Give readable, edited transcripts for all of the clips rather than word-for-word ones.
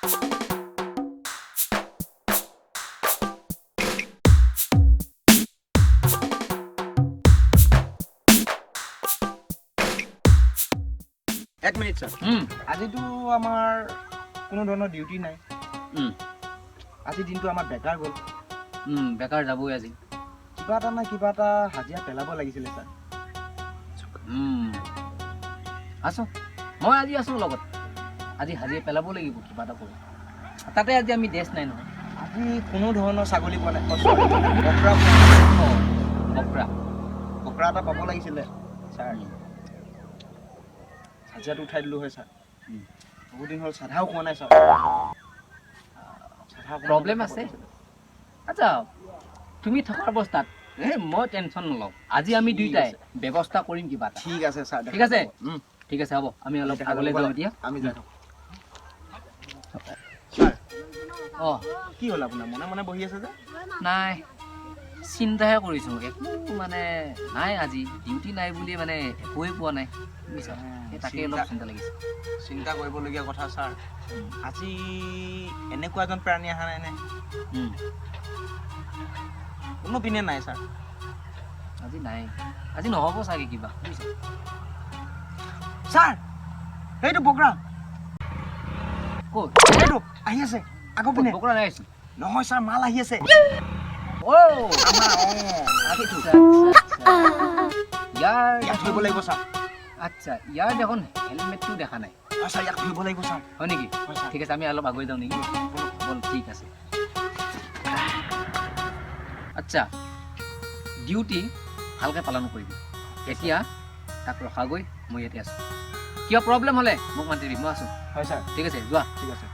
এক minute sir. আজিতো আমাৰ কোনো ধৰণৰ ডিউটি নাই। আজি দিনটো আমাৰ বেকাৰ গ'ল। বেকাৰ যাবই আজি। কিবা এটা না কিবা এটা হাজিৰা পেলাব লাগিছিলে ছাৰ। আছোঁ, মই আজি আছোঁ লগত। আজি হাজিৰা পেলাব লাগিব কিবা এটা কৰি। তাতে আজি আমি ড্ৰেছ নাই নহয়। আজি কোনো ধৰণৰ ছাগলী পোৱা নাই। অ, sorry, বকৰা পোৱা নাই। অঁ, বকৰা। বকৰা এটা পাব লাগিছিলে ছাৰ। হাজিৰাটো উঠাই দিলোঁ হয় ছাৰ। বহুত দিন হ'ল চাধাও খোৱা নাই ছাৰ। চাধা অকণমান প্ৰব্লেম খাব আছে। লাগিছিলে। আচ্ছা, তুমি থকাৰ অৱস্থাত এই মই টেনশ্যন নলওঁ। আজি আমি ঠিক দুইটাই আছে। ব্যৱস্থা কৰিম কিবা এটা। ঠিক আছে ছাৰ। ঠিক আছে? ঠিক আছে, হ'ব, আমি অলপ দেখা আগলৈ যাব। যাওঁ এতিয়া। আমি যাই থাকোঁ ছাৰ। অঁ। কি হ'ল, আপোনাৰ মনে মনে বহি আছে যে? নাই, চিন্তাহে কৰিছোঁ। একো মানে নাই, আজি ডিউটি নাই বুলি মানে একোৱেই পোৱা নাই, বুজিছা? সেই তাকে অলপ চিন্তা লাগিছে। চিন্তা কৰিবলগীয়া কথা ছাৰ। আজি এনেকুৱা এজন প্ৰাণী অহা নাই নে? কোনো পিনে নাই ছাৰ। আজি নাই, আজি নহ'ব চাগে কিবা, বুজিছা? ছাৰ, সেইটো বকৰা। ক'ত? সেইটো আহি আছে আগৰ পিনে। বকৰা নাই আহিছিল। নহয় ছাৰ, মাল আহি আছে। অ'। আমাৰ, অঁ, সেইটো। আচ্ছা আচ্ছা, ইয়াৰ ইয়াক ধৰিব লাগিব ছাৰ। আচ্ছা, ইয়াৰ দেখোন হেলমেটটো দেখা নাই। হয় ছাৰ, ইয়াক ধৰিব লাগিব ছাৰ। হয় নেকি? হয় ছাৰ। ঠিক আছে, আমি অলপ আগুৱাই যাওঁ নেকি? ব'ল। ঠিক আছে। আচ্ছা, ডিউটি ভালকৈ পালন কৰিবি। এতিয়া তাক ৰখাগৈ, মই ইয়াতে আছোঁ। কিবা প্ৰব্লেম হ'লে মোক মাতি দিবি, মই আছোঁ। হয় ছাৰ। ঠিক আছে, যোৱা। ঠিক আছে।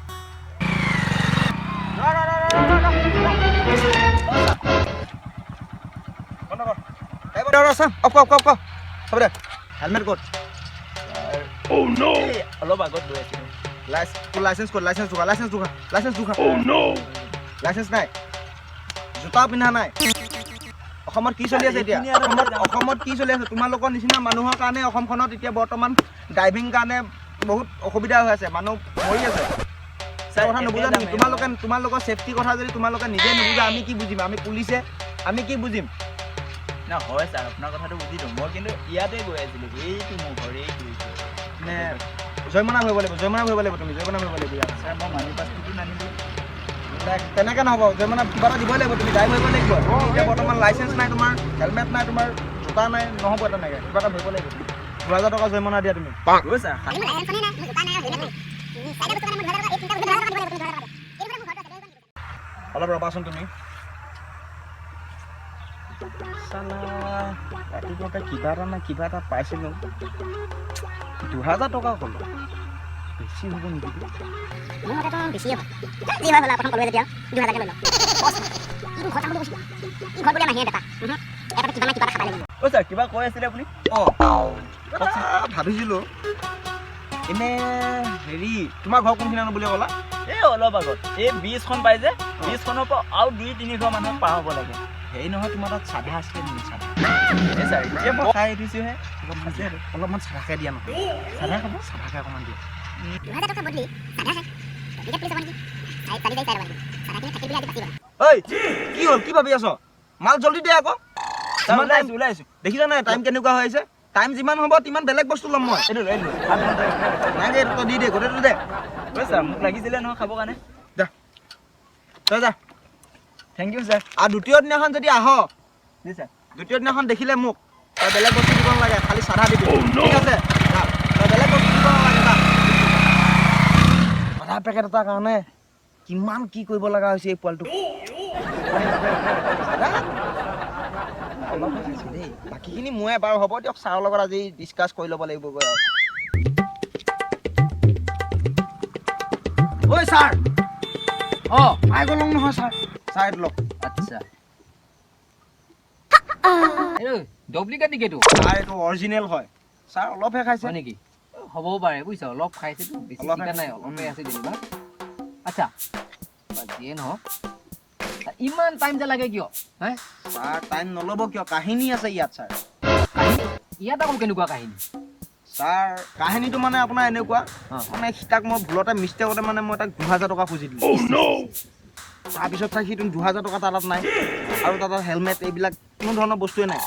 হ'ব দে, হেলমেট ক'ত? অলপ আগত গৈ আছিলোঁ। তোৰ লাইচেঞ্চ ক'ত? লাইচেঞ্চ দুখা, লাইচেঞ্চ দুখা, লাইচেঞ্চ দুখা। লাইচেঞ্চ নাই, জোতাও পিন্ধা নাই। অসমত কি চলি আছে এতিয়া? এইখিনি আৰু অসমত, অসমত কি চলি আছে? তোমালোকৰ নিচিনা মানুহৰ কাৰণে অসমখনত এতিয়া বৰ্তমান ড্ৰাইভিং কাৰণে বহুত অসুবিধা হৈ আছে, মানুহ মৰি আছে। ছাৰ, কথা নুবুজা এতিয়া নেকি? যামেই। তোমালোকে তোমালোকৰ ছেফটিৰ কথা যদি তোমালোকে নিজে নুবুজা, আমি কি বুজিম? আমি পুলিচে আমি কি বুজিম? না, হয় ছাৰ, আপোনাৰ কথাটো বুজিলোঁ মই। কিন্তু ইয়াতে গৈ আছিলোঁ। এইটো মোৰ ঘৰ, এইটো এইটো। মানে জৰিমনা ভৰিব লাগিব, জৰিমনা ভৰিব লাগিব, তুমি জৰিমনা ভৰিব লাগিব ইয়াত। ছাৰ, মই মানি পাছটোতো নানিলোঁ। তেনেকে নহ'ব, জৰিমনা কিবা এটা দিবই লাগিব, তুমি দায় ভৰিব লাগিব। এতিয়া বৰ্তমান লাইচেঞ্চ নাই তোমাৰ, হেলমেট নাই তোমাৰ, জোতা নাই, নহ'ব তেনেকে। কিবা এটা ভৰিব লাগিব। 2000 টকা জৰিমনা দিয়া তুমি। অ' ছাৰ। অলপ ৰ'বাচোন তুমি। চালা, ৰাতিপুৱাতে কিবা এটা না কিবা এটা পাইছিলোঁ। 2000 টকা ক'লো, বেছি হ'ব নেকি? মোৰ মতেতো বেছিয়ে হ'ব। যি হয় হ'ল আৰু, প্ৰথম ক'লোৱে যেতিয়া 2000কে লৈ লওঁ। ই ঘৰত যাম বুলি কৈছিল। ই ঘৰত বোলে নাহে বেটা, এটা কিবা না কিবা এটা খাব লাগিব। অ' ছাৰ, কিবা কৈ আছিলে আপুনি? অঁ, ভাবিছিলোঁ এনে হেৰি, তোমাৰ ঘৰ কোনখিনিনো বুলি ক'লা? এই অলপ আগত এই ব্ৰিজখন পাই যে, ব্ৰিজখনৰ পৰা আৰু দুই তিনি ঘৰ মানুহ পাৰ হ'ব লাগে। হেৰি নহয়, তোমাৰ তাত চাধা আছিলে নেকি, চাধা? এই ছাৰ, এতিয়া মই খাই উঠিছোঁহে। অলপমান অলপমান চাধাকে দিয়া নহয়। চাধা খাব? চাধাকে অকণমান দিয়া। 2000 টকা বদলি চাধা খাই ট্ৰেফিকত পুলিচ হ'ব নেকি? চাই চালি যাই চাই ৰ'বা, চাধাখিনি থাকিল বুলি আজি বাচি গ'লা। ঐ, কি হ'ল? কি ভাবি আছ? মাল জল্দি দে আকৌ। ছাৰ, ওলাই আহিছোঁ, ওলাই আহিছোঁ। দেখিছা নাই টাইম কেনেকুৱা হৈ আছে? টাইম যিমান হ'ব তিমান বেলেগ বস্তু ল'ম মই। এইটো লৈ, এইটো লৈ। নাই দে, এইটো তই দি দে, গোটেইটো দে। অ' ছাৰ, মোক লাগিছিলে নহয় খাবৰ কাৰণে। যা, তই যা। Thank U sir. আৰু দ্বিতীয় দিনাখন যদি আহ, জি ছাৰ। দ্বিতীয় দিনাখন দেখিলে মোক তই বেলেগ বস্তু দিব নালাগে, খালি চাধা দিবি। ঠিক আছে, যা। তই বেলেগ বস্তু দিব নালাগে, যা। চাধা পেকেট এটাৰ কাৰণে কিমান কি কৰিব লগা হৈছে এই পোৱালিটোক। চাধা অলপ খাইছে দেই, বাকীখিনি মই বাৰু হ'ব দিয়ক, ছাৰৰ লগত আজি ডিছকাছ কৰি ল'ব লাগিব গৈ আৰু। ঐ ছাৰ। অঁ। পাই গ'লো নহয় ছাৰ। ছাৰ, এইটো লওক। আচ্ছা, এইটো ডুপ্লিকেট নেকি এইটো? ছাৰ, এইটো অৰিজিনেল হয় ছাৰ, অলপহে খাইছে। হয় নেকি? হ'বও পাৰে, বুজিছ, অলপ খাইছেতো, বেছি অলপহে চিন্তা নাই। খাইছে। অলপহে আছে যেনিবা। আচ্ছা, বা যিয়ে নহওক, ইমান টাইম যে লাগে কিয় হে? ছাৰ, টাইম নল'ব কিয়? কাহিনী আছে ইয়াত ছাৰ। কাহিনী? ইয়াত আকৌ কেনেকুৱা কাহিনী? ছাৰ, কাহিনীটো মানে আপোনাৰ এনেকুৱা, মানে তাক মই ভুলতে মিষ্টেকতে মানে মই তাক 2000 টকা খুজি দিলোঁ। তাৰপিছত ছাৰ, সিটো 2000 টকা তাৰ তাত নাই আৰু তাৰ তাত হেলমেট এইবিলাক কোনো ধৰণৰ বস্তুৱে নাই।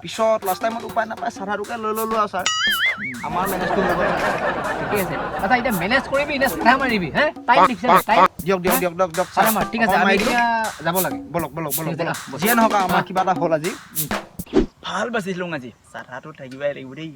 পিছত লাষ্ট টাইমত উপায় নাপায় চাধাটোকে লৈ ল'লোঁ আৰু ছাৰ, আমাৰ মেনেজটো হৈ গ'ল। ঠিকে আছে। আচ্ছা, এতিয়া মেনেজ কৰিবি নে চাধা মাৰিবি? হে, টাইম দেখিছে নাই টাইম? দিয়ক, দিয়ক, দিয়ক, দিয়ক, দিয়ক। চাধা মাৰ। ঠিক আছে, অকণ আমি মাৰি দিওঁ। এতিয়া যাব লাগে। বলক, বলক, বলক। ঠিক আছে, বলক। আহ, বস। যিয়ে নহওক আৰু আমাৰ কিবা এটা হ'ল আজি। ভাল বাচিছিলোঁ আজি, চাধাটো থাকিবই লাগিব দেই।